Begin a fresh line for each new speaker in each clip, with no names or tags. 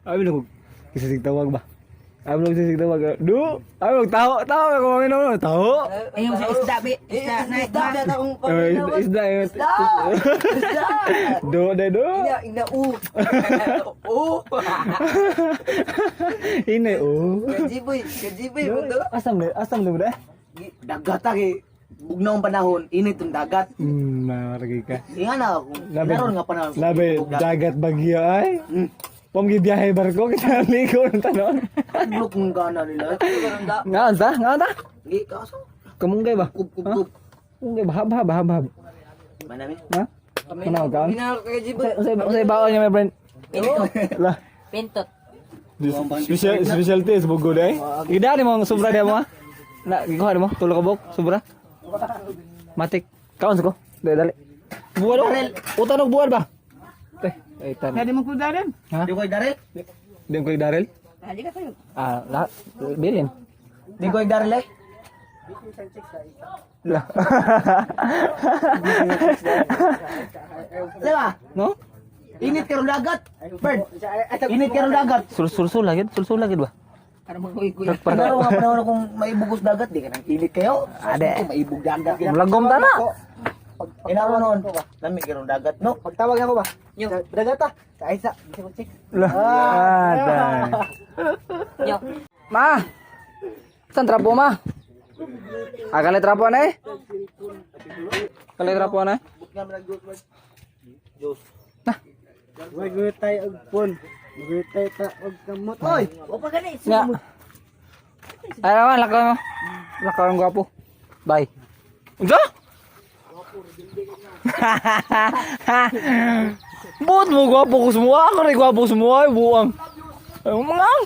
Abi lang kisig tawag ba? Abi lang kisig tawag. Du, abi lang taho, taho ako maminaw, taho.
Ayun sa isda, be. Isda na
Isda
isda.
na akong
Eh,
paminawan.
isda, isda.
Isda! Isda!
Do, de, do.
Ina, ina, u. U.
Ine, oh.
Kajiboy, kajiboy mo to.
Asam le bre.
Dagat agi. Bugnaw ang panahon, init ang dagat.
Maragi ka.
Inga na ako.
Labi,
Naroon nga panahon.
labi, dagat bagyo ay. Pam gibiyahe barko kita ligo ng tanon.
Look ng gana nila.
Nga ta, nga ta.
Gi kaso.
Kamunggay ba?
Kub kub kub.
Kamunggay ba? Hab hab hab hab.
Manami.
Ha? Ano ka?
Ina, kajiboy.
Unsay unsay baon niya, my friend? Lah.
Pintot.
Special specialty is bugod eh. Gida ni mo ang sobra diya mo ha. Na gikuha mo tulo ka buk sobra. Matik. Kaon sa ko. Dali dali. Buwan oh. Utan og buwan ba? Teh, ay tan.
Di mo ko darin.
Ha?
Di ko daril.
Di ko Darel.
Hali ka sa'yo.
Ah, lahat bilin.
Di ko daril eh.
Lah.
Diba?
No?
Init karon dagat. Bird. Init karon dagat.
Sul-sul lagi, sul-sul lagi ba?
Para mag-uy-uy.
Naroon nga panahon kung maibugos dagat di ka nang init kayo.
Ade.
Kung maibog dagat.
Lagom ta na.
Inaron noon. Lami karon dagat no.
Pagtawag ako ba? Dagat ah. Sa isa.
Lah. Ah, day.
Yo.
Ma. Saan trapo ma? Ah, kali trapo na eh. Kali trapo na eh.
Magutay og pon. Magutay ta og kamot. Oy,
O pa gani.
Nga. Ay naman, lakaw mo. Lakaw ang gwapo. Bye. Unsa? Buot mo gwapo ko semua. Ako rin gwapo semua. Ay, buang. Ay, mga ang.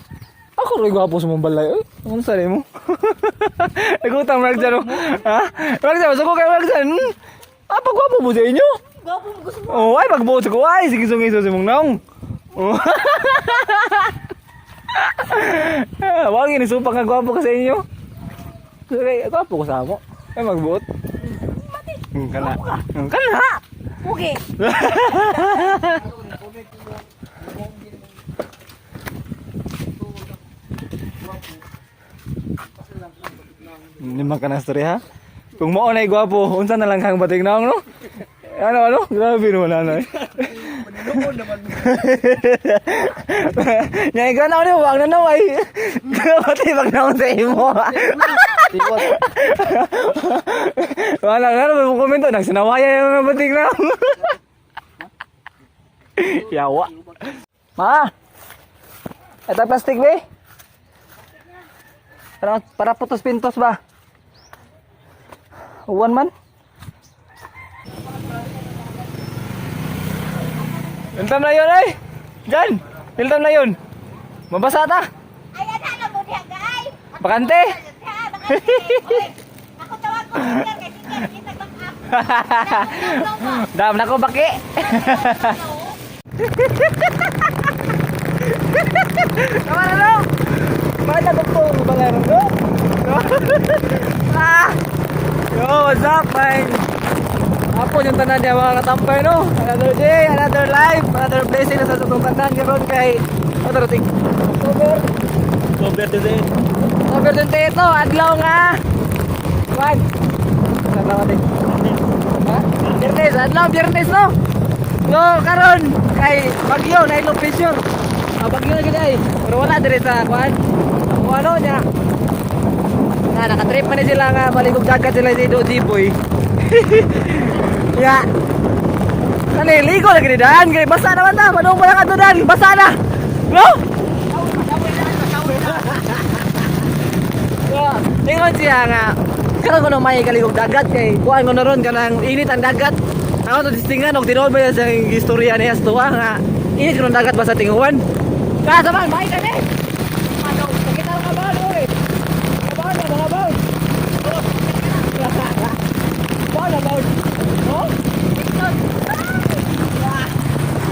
Ako rin gwapo sa mong balay. Ay, unsa rin mo? Nagutang marag dyan. Oh. Ha? Marag dyan, suko kayo marag dyan. Ah, pagwapo mo sa inyo.
Gwapo mo gusto mo.
Oh, ay, pagbuot ko. Ay, sige sungiso si mong naong. Oh. Wag ini supak nga gwapo ka sa inyo. Sige, gwapo ko sa amo. Ay, magbuot. Kana. Kana.
Okay.
Hindi man ka na story ha. Kung mao na gwapo, unsa na lang kang batig naong no? Ano ano? Grabe naman ano eh. Nya ikaw na ni wag na naway. Pati wag naong sa imo. Wala na may komento nagsinawaya yung mga batig naong. Yawa. Ma. Ito plastic be. Para para putos pintos ba? Uwan man. Hiltam na yun ay! Diyan! Hiltam na yun! Mabasa ta!
Ay, ana mo diha gay.
Bakante!
Bakante. Ako tawag ko singer kay singer kita back up.
Dam na ko baki! Tama na no! Bakit nagugtong ba meron ko? Ah! Yo, what's up, man? Hapon yung tanan niya mga katampay, no? Another day, another life, another blessing na sa atong tanan karon kay ano to, October.
October today.
October 28, no? Adlaw nga. Juan. Adlaw natin. Ha? Biyernes, adlaw Biyernes, no? So, karon kay bagyo na ilong pressure. Ah, bagyo na gid ay. Pero wala dire sa kuan. Kung ano niya. Na nakatrip man ni sila nga maligog dagat sila si Do Jiboy. Ya. Kani ligo lagi ni daan kay basa naman ta. Manong pa lang adto dan, basa na. No? Yeah. Ingon siya nga karon kuno may kaligog dagat kay kuan ko na ron kanang init ang dagat. Ako to distingan og tinuod ba yan sa istorya niya sa tuwa nga init kuno dagat ba sa tinguan. Ka sa man may kani. Ano, kita ka ba oy? Kabaon na mga baon. Baon na baon. Oh?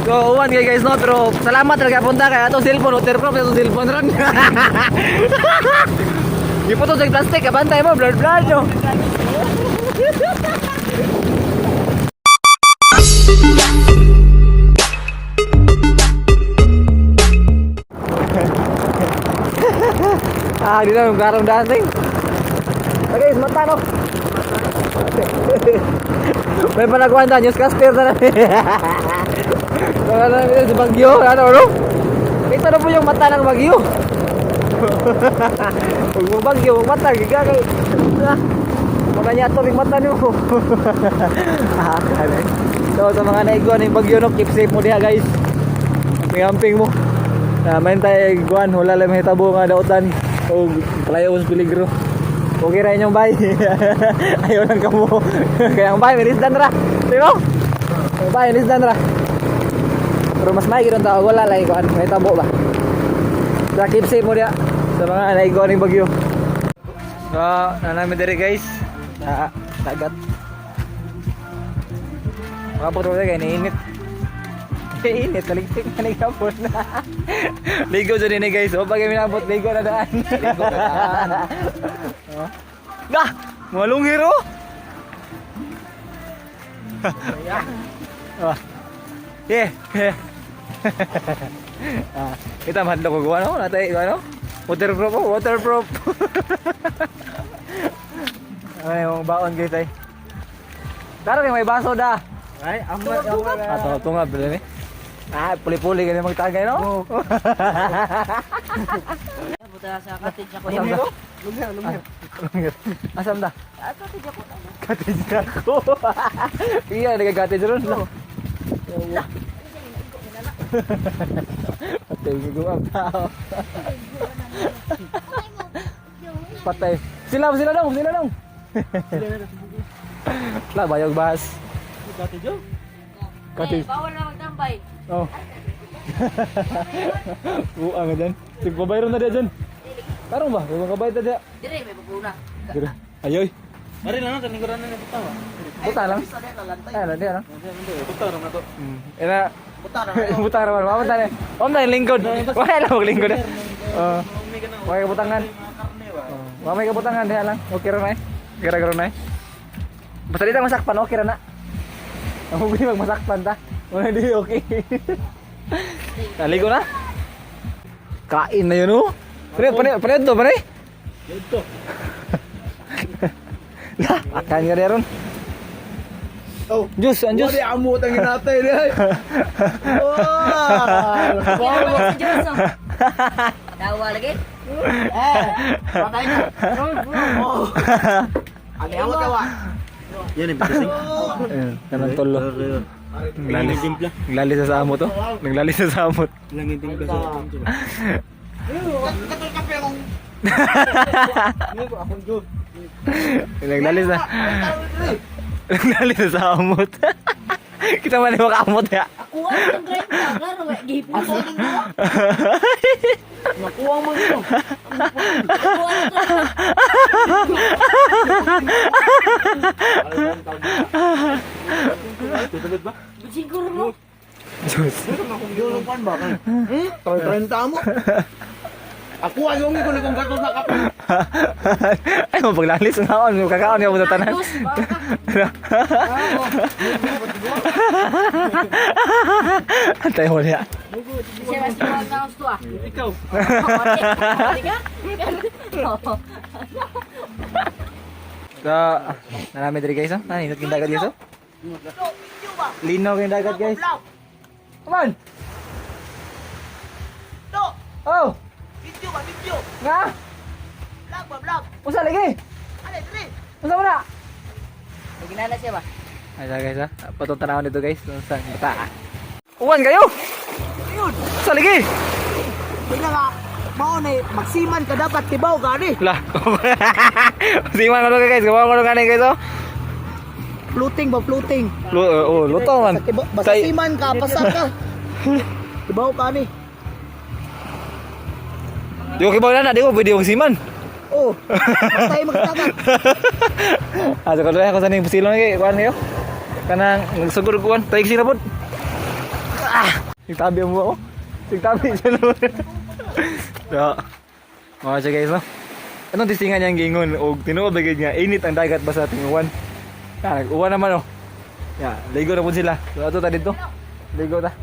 Go uwan kay guys no, pero salamat talaga punta kay atong cellphone waterproof atong cellphone ron. Giputo sa plastic, abantay mo, blur blur no. Ah, di na yung karong daan ting. Ah, guys, mata no. May panaguan ta, newscaster na namin. Wala na namin sa Bagyo, ano ano? Kita na po yung mata ng Bagyo. Huwag mo Bagyo, huwag mata, giga kay. Ah, baka niya ito, mata niyo. Ah, kale. So, sa mga naiguan ng Bagyo, no, keep safe mo diha, guys. Amping-amping mo. Na main tayo guan, wala lang mahitabo nga dautan o palayo sa peligro. Okay ra inyong bay. Ayaw lang kamo. Kaya ang bay, milisdan ra. Di ba? Bay, milisdan ra. Pero mas may ang tao, wala lang kuan, may tabo ba. Sa keep safe mo diha sa mga naiguan ng bagyo. So, na namin diri, guys, sa dagat. Makapot ko kay niinit. Init, kaligtik na nagapon na. Ligo dyan din eh, guys. O, pag minabot, ligo na daan. Ligo na daan. Oh. Dah! Mga lunghir oh! Oh. Yeah! Yeah. Ah, kita mahadlok ko ano? Natay, ano? Waterproof oh, waterproof. Ay, yung baon, guys, ay. Tara kay may baso da.
Ay, amot amot.
Ah, tungab tungab eh. Ah, puli-puli ganyan magtagay, no?
Buta sa cottage ako.
Asam da?
Lungher, lungher.
Lungir. Asam da?
Ah, cottage ako.
Cottage na ako. Iya, nagka-cottage ron. Oh. Patay, guguap tao. Patay. Sila, sila dong, sila dong. La, bayog bahas.
Cottage oh.
Cottage.
Eh, bawal na magtambay.
Oh. Buang ka dyan. Sigpabayro na dyan. Tarong ba? Huwag kabayad na dyan.
Dire, may pagpuna.
Dire. Ayoy.
Mari na lang kaningkuran na butaw.
Buta lang. Ay, ano, di ano?
Butaw ra na to.
Ina,
Buta na.
buta raman. Mamunta na. Mamunta yung lingkod. Wala lang maglingkod. Oh. Wala kabutangan. Oh. Wala may kabutangan. Diha lang. Okay ra na eh. Gara-gara na eh. Basta di ta masakpan, okay ra na. Ang huli magmasakpan ta. Wala di okay. Naligo na. Kain na yun oh. Pare, pare, pare to, pare.
Dito.
Lah, akan ka ron.
Oh.
Juice, ang juice.
Wala amot ang hinatay ni. Wow.
Kaya wala si Diyos, oh. Tawa lagi.
Eh, patay na. Oh. Ang amot ka
Yan ang bitasing.
Ayun, kanang tolo. Naglalis. Naglalis sa amot to. Naglalis sa amot.
Langin timpla sa
Katol kape akong akong juice.
Naglalis na. Naglalis na sa amot. Kita man yung makaamot ya.
Ako ang grind na. Klaro, gihipon ko.
Nakuha mo ito.
Ako ang grind.
Tutulog ba?
Siguro no.
Diyos.
Yung pan ba? Hmm? Trenta mo. Ako ayong ko na kung katol sa kape.
Ay, mapaglalis na ako. Kakaon niya mo sa tanan.
Diyos, baka.
Antay mo niya.
Siya mas luwag na gusto ah.
Ikaw.
Hindi ka? Oo.
So, narami diri, guys, oh. Naninot yung dagat, guys, oh. Linaw yung dagat, guys. Come on! Oh!
Video ba video?
Nga!
Vlog ba vlog?
Usa lagi!
Ale diri.
Usa mo na!
Ginana siya ba?
Ay, guys, ah. Patong tanawon dito, guys. Sa bata. Uwan kayo! Usa lagi!
Tingnan nga. Mao ni magsiman ka dapat tibaw gani.
Lah. Siman ko guys, gawa ko gani, guys, oh.
Floating ba floating?
Lu oh, luto man.
Basta, tibaw, basta siman ka pasa ka. Tibaw ka ni.
Di ko kibaw na na, di ko pwede yung siman.
Oh. Patay magtagat.
Ah, so ako sa ning silong kay kuan kayo. Kanang nagsugod kuan, taig sila pod. Ah, sigtabi mo ako. Sigtabi siya no. So, mga siya, guys, no. Anong tistingan niyang gingon og tinuod ba gid nga init ang dagat basta tinguan. Ah, nag-uwan naman oh. Ya, ligo na po sila. So, ato ta dito. Ligo ta.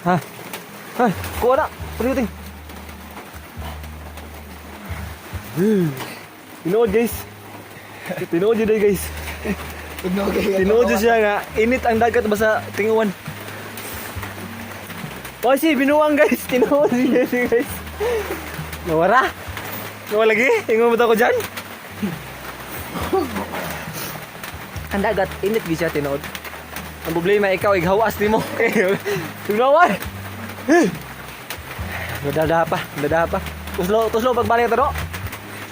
Ha? Ay, kuha na. Pagdating. Tinuod, guys. Tinuod yun eh, guys. Tinuod yun siya nga. Init ang dagat basta tinguan. Kasi binuang, guys. Tinuod yun guys. Nawara. Nawala lagi. Ingon mo to ko dyan. Ang dagat, init gid siya tinuod. Ang problema, ikaw, ighawas nimo. Tugnawan! Dada pa, dada pa. Tuslo, tuslo pagbalik ta do.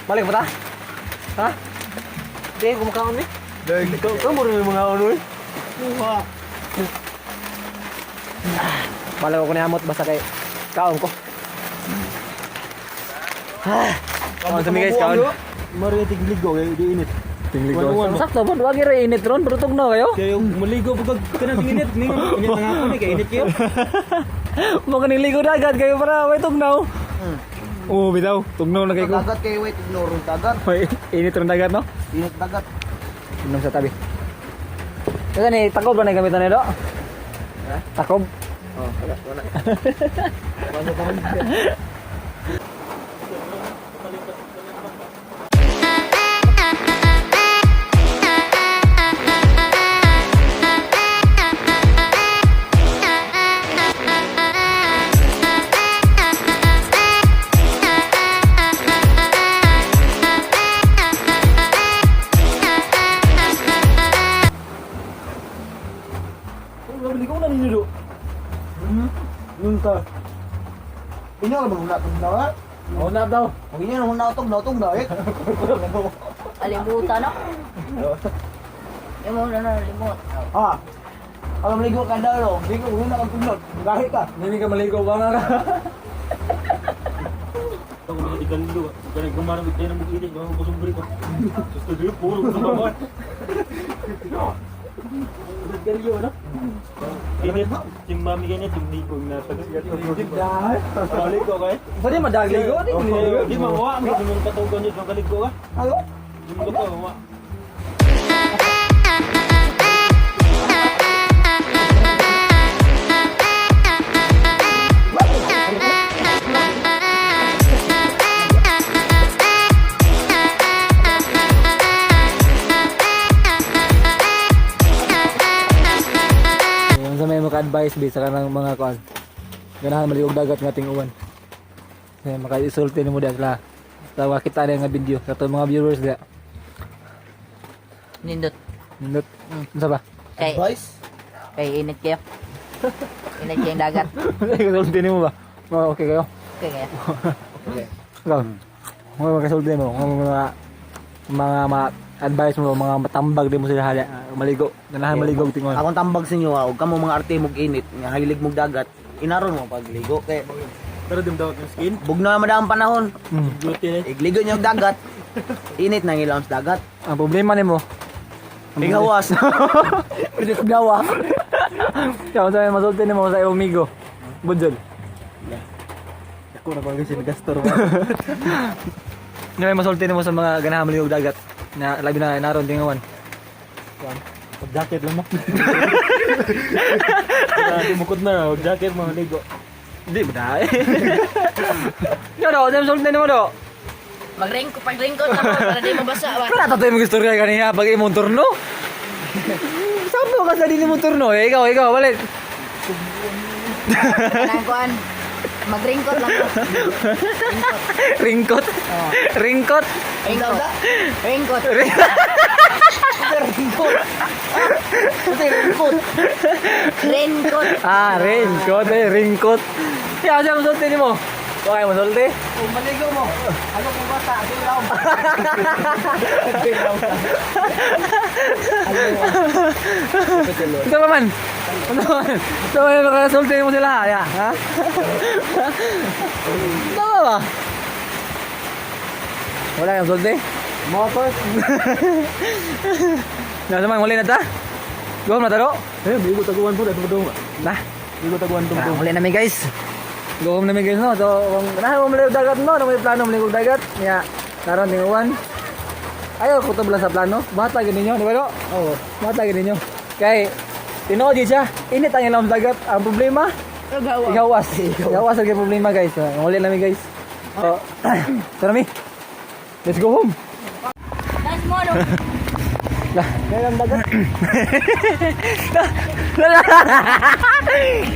Balik pa ta? Ha? Di ko makaon ni. Ikaw ka mo rin mga ano eh. Balik ko ni amot basta kay kaon ko. Ah. Kaon sa mi, guys, kaon.
Maro yung tigligo kay di init.
Tingligo. Sakto po, wag ra init ron, pero tugnaw kayo.
Kaya yung maligo pag kanang init ningon init na nga ko ni kay init kayo.
Mo kaning ligo dagat kayo para way tugnaw. Oo, bitaw. Tugnaw na kay ko.
Dagat kay wait ignore dagat.
May init ron dagat, no?
Init dagat.
Inom sa tabi. Kasi ni takob ba na gamitan nito? Takob?
Oh, wala wala. Wala pa
Oh, bili ko na ninyo do.
Yun ka. Inyo ra bang tong na?
Oh, na daw.
Ang inyo na huna tong na tong na eh.
Alimutan no? Yung mo na na limot.
Ah. Alam ligo ka daw, no? Ligo huna kang tunod. Gahi ka.
Hindi ka maligo ba nga ka?
Ako mga di kalilo. Kanang gumarang tayo ng mag-init, mga kusumbri ko. Gusto niyo puro ko naman. Galyo no? Init, yung mami ganyan, yung ligo na pag Maligo ka eh.
Pwede madagligo, di mo niligo.
Di mawa, may dumong katugan yun, magaligo ka.
Ano?
Yung ka, mawa.
Yung sa may maka-advise ba sa kanang mga kuan. Ganahan maligog dagat nga tinguan. Kaya maka-isulti nimo diha sila. Tawa kita na nga video sa atong mga viewers diha.
Nindot.
Nindot. Unsa ba?
Kay
Advice?
kay init kayo. Init kayo yung dagat.
Isulti nimo ba? Oh, okay kayo.
Okay kayo.
Ikaw. Mga makasulti mo, mga mga mga ma-advise mo, mga matambag din mo sila hala, maligo, ganahan maligo og tinguan.
Akong tambag sa inyo ha, og kamo mga arte mog init, nga hilig mog dagat, inaron mo pagligo kay
Pero di mo dawat yung skin.
bugno na madam panahon.
Beauty eh.
Igligo niyo og dagat. Init nang ilawom sa dagat.
Ang problema nimo,
Igawas. Pwede kog gawa.
ikaw sa may masulti nimo sa imong amigo. Budjol.
Ako na bagay siya nagastor.
Nga may masulti nimo sa mga ganahan maligo og dagat na labi na naron tinguan.
Pag-jacket lang mo. Di mukod na, pag-jacket mo, ligo.
Di ba dai? Yo do, sa masulti nimo do.
Magringko pagringkot ako para di mabasa ba.
Wala ta tayo mag-istorya kanina pag imong turno. Sabi mo ka sa din imong turno eh. Ikaw, ikaw, balik.
Kanang kuan. Magringkot lang ko.
Ringkot. Ringkot.
Ringkot. Ringkot.
Ringkot. Kasi ringkot.
Ringkot.
Ah, ringkot eh, ringkot. Ya, sa masulti nimo. Okay, masulti.
Kung maligo mo, ano kung bata, silaw.
Ito pa man. Ano man? Ito pa man, makasulti mo sila. Ya, ha? Tama ba? Wala kang sulti?
Mo first.
Nasa man, huli na ta? Go na ta, do?
Eh, bigo taguan po, dito ba?
Na.
Bigo taguan
Tara, huli namin, guys. Go home namin, guys, no? So, kung ganahan mo maligo dagat, no? Ano may plano maligo dagat? Nga, naroon tinguan. Ayaw, kutob lang sa plano. Bata ganun ninyo, di ba, do? Oo, bata ganun ninyo. Kay, tinuod yun siya. Init ang ilang dagat. Ang problema, Igawas. Igawas ang problema, guys. Nguli namin, guys. Oh. Tara mi. Let's go home.
That's mo no.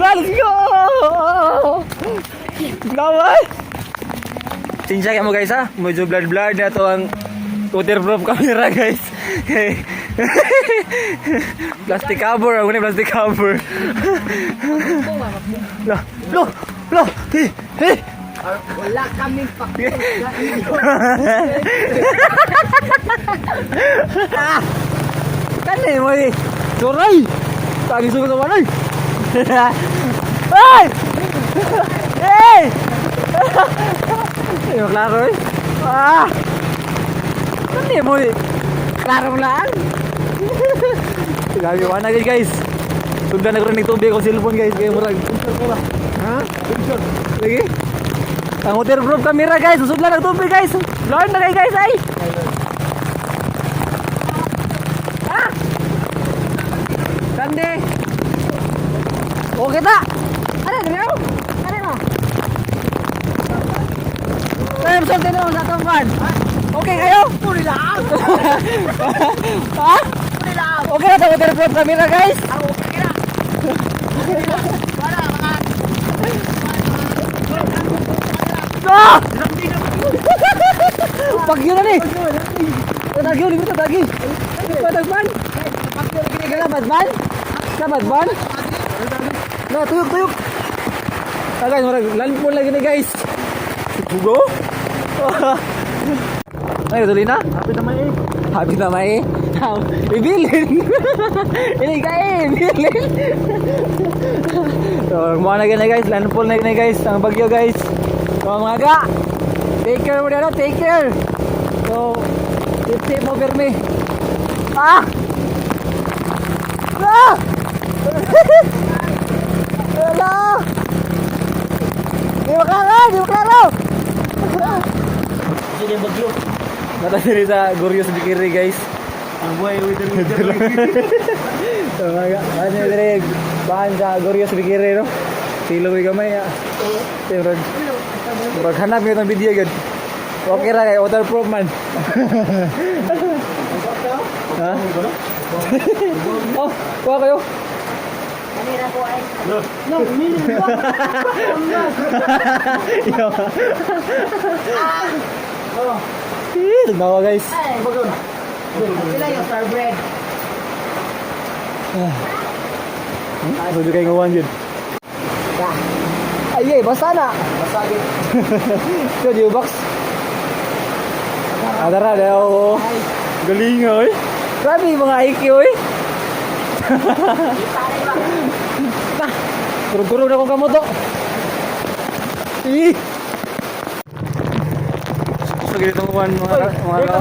Let's go! Naway! Sinsya kayo mo, guys, ha? Medyo blurred-blurred na to ang waterproof camera, guys. Plastic cover. Ako na plastic cover. Lo! Lo! Lo! Hey! Hey!
Wala kaming pakto.
Kani mo eh! Turay! Tagi sugot sa manay! Ay! Hey! Ay, klaro eh. Ah! Kani mo eh! Klaro mo lang! Grabe, wala na guys. Sundan na ko rin tubig akong cellphone, guys. Kaya murag. Ha? Lagi? Ang waterproof camera, guys. Susudlan ang tubig, guys. Lord na kayo, guys, ay! Ah! Sande! Okay ta! Ano, dali ako? Ano mo? Ay, sante na sa atong kan. Okay kayo?
Puri lang.
Ha?
Puri lang.
Okay na 'tong waterproof camera, guys?
Ah, okay na. Okay na. Wala mga
Ah! Bagyo na ni. Bagyo, libre ta bagyo. Badagman. Kala badman? Ka badman? Na tuyok tuyok. Ah, guys, murag landfall lagi ni, guys. Bugo. Ay, tuloy na.
Happy naman eh.
Happy na may. Ibilin. Ini ka eh, ibilin. So, mga na gani, guys, landfall na gani, guys, ang bagyo, guys. So mga ga, take care mo na, take care. So, tip tip mo permi. Ah! Ah! Wala! Di ba klaro? Di ba klaro?
Sige baglo.
Natatiri sa Gurios Bikiri, guys.
Ang buhay with the weather.
So, mga ano dire, bahan sa Gorios Bikiri, no? Silo ko'y gamay, ah. Eh, murag, murag hanap yun ang video, gud. Okay ra kay waterproof man. Ha? Oh, kuha kayo.
Kanira ko ay.
No, minute.
Yo. Eh, tugnawa, guys.
Ay. Sila yung star bread.
Ah, so kayo ngawan yun. Ay, ay, basta na.
Basta gid.
Ito, di box. Ah, tara, daw. Galing, oy. Grabe yung mga IQ, oy. Nah, kurog-kurog na akong kamoto. Ih! So, ganito ang kuwan, mga kao.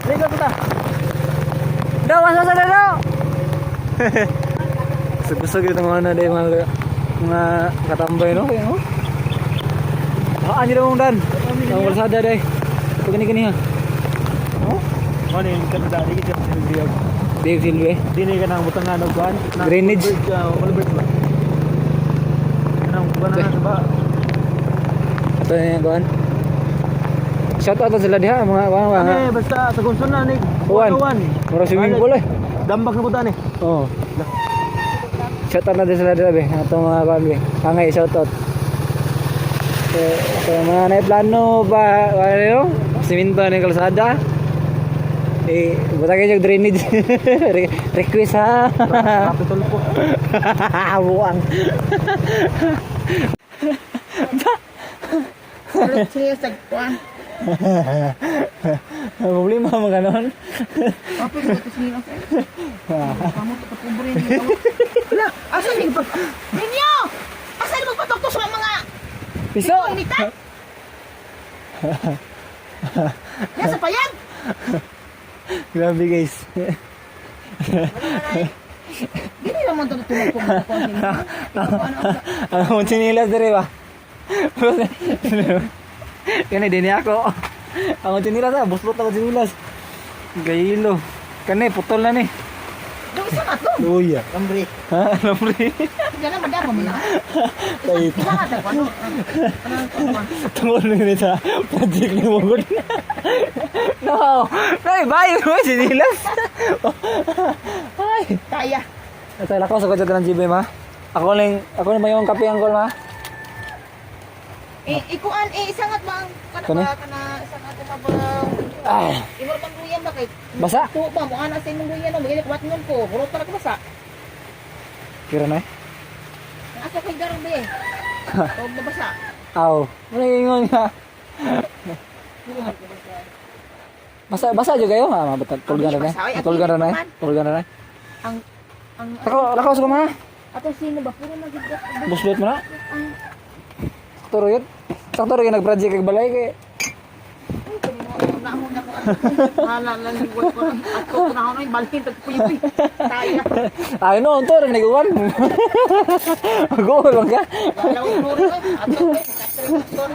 Ligo kita.
Daw, asa sa daw! So, gusto ganito mga na mga mga katambay, no? Kaya, no? Ah, anyo mong dan. Ang kalsada day. Ito gani gani ha.
Oh? Ano yung kanda di kita sa biyag.
Dave Silve.
Dili ka nang butangan og kuan.
Drainage.
Culvert ba? Nang kuan na ba?
Ito na yung kuan. Shout out sila diha mga mga mga.
Eh, basta sa kunsun na ni.
Kuan.
Kuan.
Mura swimming pool eh.
Dambak na butan eh.
Oo. Shout out natin sila dira be. Ato mga kuan be. Angay shout out. So, so mga naiplano ba ano yun? Siminto na yung kalsada. Eh, butangin yung drainage. Request ha.
Capital po.
Buang.
Sige sa kuan.
Problema mo ganon.
Tapos ko sige lang. Kamo to pobre niyo. Wala, asa ni pag Ninyo! Asa ni magpatuktok sa mga
Piso.
Inita.
Yan sa payag.
Grabe, guys.
Dili naman to tulog ko.
Ang mong chinilas dire ba? Kani din ako. Ang chinilas ah, buslot ako chinilas. Gayilo. Kani putol na ni.
Yung isa nga to.
Luya.
Kambre.
Ha? Lambre.
Diyan na madama mo na.
Kay
Isa nga to. Ano? Ano? Ano?
Tungod na ganito sa project ni Mugod. No! No, bayo mo si Nilas. Ay!
Kaya.
Ito, lako sa kotse ng GB, ma. Ako lang ba yung kape ang ma?
Eh, ikuan, eh, isa nga ba ang kana
Kani?
ba kana isa nga to ba?
Ah,
Imo bang duyan ba kay?
Basa?
Tuo ba mo ana sa imong duyan no, mo wat nun ko. Buro para ko basa.
Kira na eh.
Ang asa kay garong be. Huwag nabasa.
Aw, wala ingon nga. Basa, basa juga kayo, ha? Mabatag, tulgan na
Basa,
eh.
ay, at
Tulgan na eh.
man.
Tulgan na eh.
Ang
Lako, lako sa ma.
atong sino ba puro na gid.
Buslot mo na.
Ang
Sakto ro yun. Sakto ro yun, nag-project kag balay kay.
na ko. Hala lang ko. Ato ko na ako balhin tag puyoy. Tayo.
Ay no, unto rin nag-uwan. Mag-uwan lang ka.
Wala ko puro ato kay.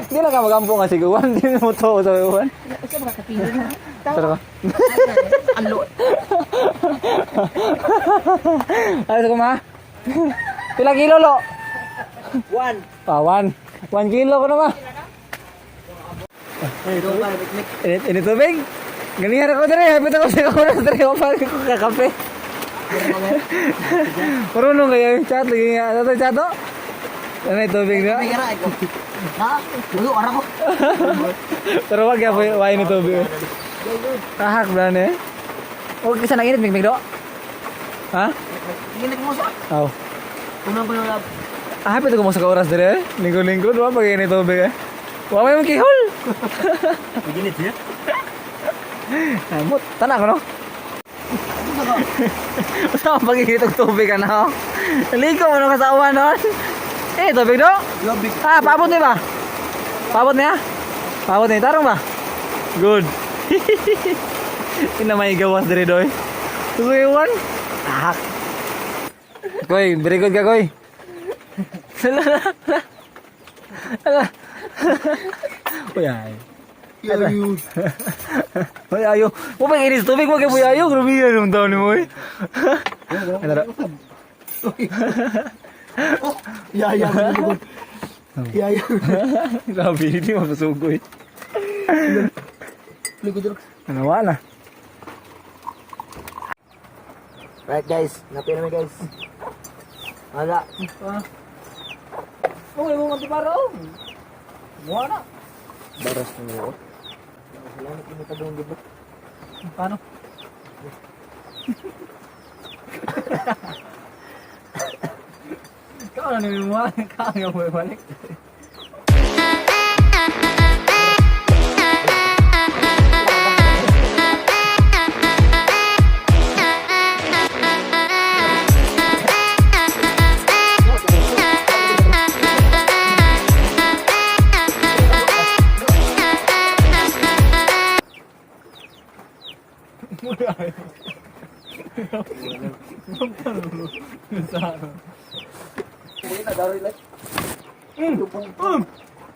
Hindi lang ka magampo nga siguan. Hindi mo to sa uwan.
Usa ba kapilo na?
Tara ka.
Alo.
Ay, sa ma. Pila kilo lo?
1.
Ah, 1. 1 kilo ko na ma. Init, init tubig. Ganihan ako dere, hapit ako sa oras dere, ako pa ko kakape. Marunong kayo yung chat, lagi nga. Ano to, chat to? Ano yung tubig na?
Ha? Ulo ara ko.
Pero wag ya, why ni tubig. Tahak ba na eh? Huwag kasi nang init, migmig do. Ha?
Ginag mo sa.
Aw.
Unang ko yung lab.
Ah, hapit ako mo sa oras dere. Lingkod-lingkod, wa pag init tubig eh. Wa may makihol.
Ginit siya.
Amot, tanak ko no. Basta ang pagigit og tubig ka na. Oh. Ligo mo no ka sa uwan noon. Eh, tubig do?
Grabe.
Ah, paabot ni ba? Paabot niya? Paabot niya. Tarong ba? Good. Ina may gawas diri doy. Tusuyan. Ahak. Koy, very good ka, koy. Ala, ala. Ala. Uy, ay.
Ayo.
Uy, ayo. Mo pag inis tubig mo kay buy ayo. Grabe yan yung taon ni mo eh. Ano ra?
Ya ya. Ya ya.
Grabe, hindi mapasugoy.
Likod.
Ano, wala.
Right guys, napin namin guys. Wala.
Ah. Oh, mo man paro. Wala.
Baras na mo. Salamat kini kadong gibot.
Paano? Kau na ni mo, kau nga mo balik.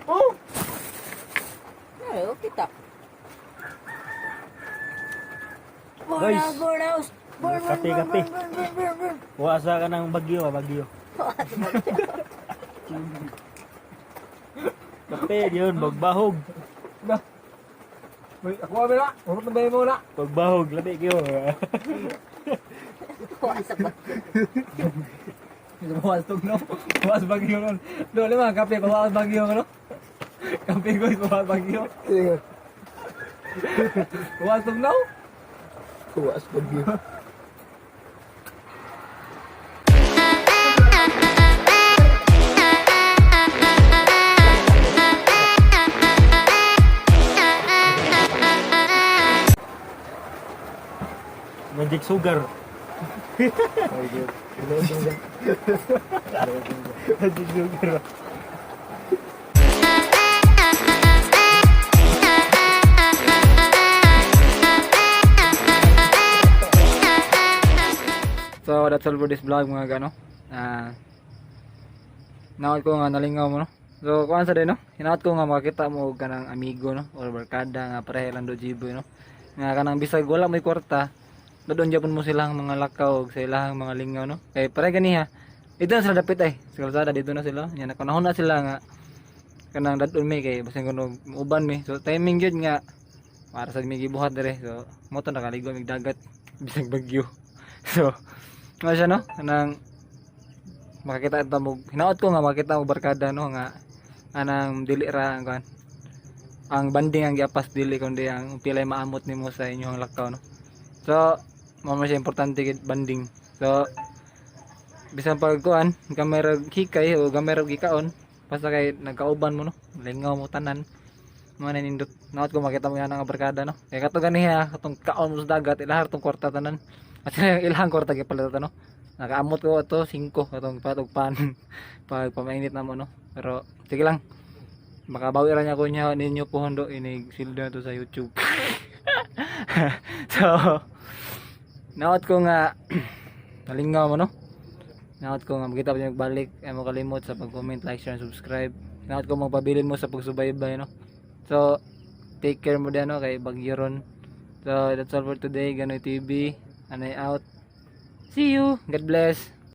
Oh,
Ay, okay ta.
Guys. Kape kape. Wasa ka ng bagyo, ah, bagyo. Kape yun, magbahog.
Uy, ako abi na. Urot na ba mo na?
Pagbahog, labi kayo.
Bawas tugno. Bawas bagyo ron. Dole mga kape, bawas bagyo no. Kape ko, bawas bagyo. Bawas tugno.
Kuwas bagyo. Magic sugar. Magic sugar.
So that's all for this vlog, mga gano. Ah. Naot ko nga nalingaw mo no. So kuan sa din no. Hinaot ko nga makita mo og kanang amigo no or barkada nga pareha lang do jibo no. Nga kanang bisag wala may kwarta, Doon japon mo silang mga lakaw og sa ilahang mga lingaw, no? Kay pare ganiha. Dito na sila dapit ay. Sa kalsada dito na sila. Nya nakanahon na sila nga kanang dadon mi kay basin kuno uban mi. So timing gyud nga para sa mi gibuhat dire. So mo to nakaligo mig dagat bisag bagyo. So nga siya, no, kanang makakita ta mo, hinaot ko nga makita mo barkada, no, nga anang dili ra ang kuan, ang banding ang giapas dili kundi ang pilay maamot nimo sa inyong lakaw, no? So mao man siya importante gid banding. So bisan pag kuan gamay ra hikay o gamay ra gikaon, basta kay nagkauban mo, no, lingaw mo tanan, mo na nindot. Naot ko makita mo yan ang barkada, no, kay kato ganiha katong kaon mo sa dagat, ilahar tong kwarta tanan at sila ilahang kwarta gipalit, no? Nakaamot ko ato 5 katong patog pan pag pamainit na mo, no? Pero sige lang, makabawi ra niya ko niya ninyo po hondo inig sildo na to sa YouTube. So naot ko nga nalingaw mo, no? Naot ko nga makita pa niyo magbalik ay mo kalimot sa pag-comment, like, share, and subscribe. Naot ko magpabilin mo sa pagsubaybay, no? So take care mo diyan, no, kay bagyo ron. So that's all for today. Ganoy TV anay out. See you. God bless.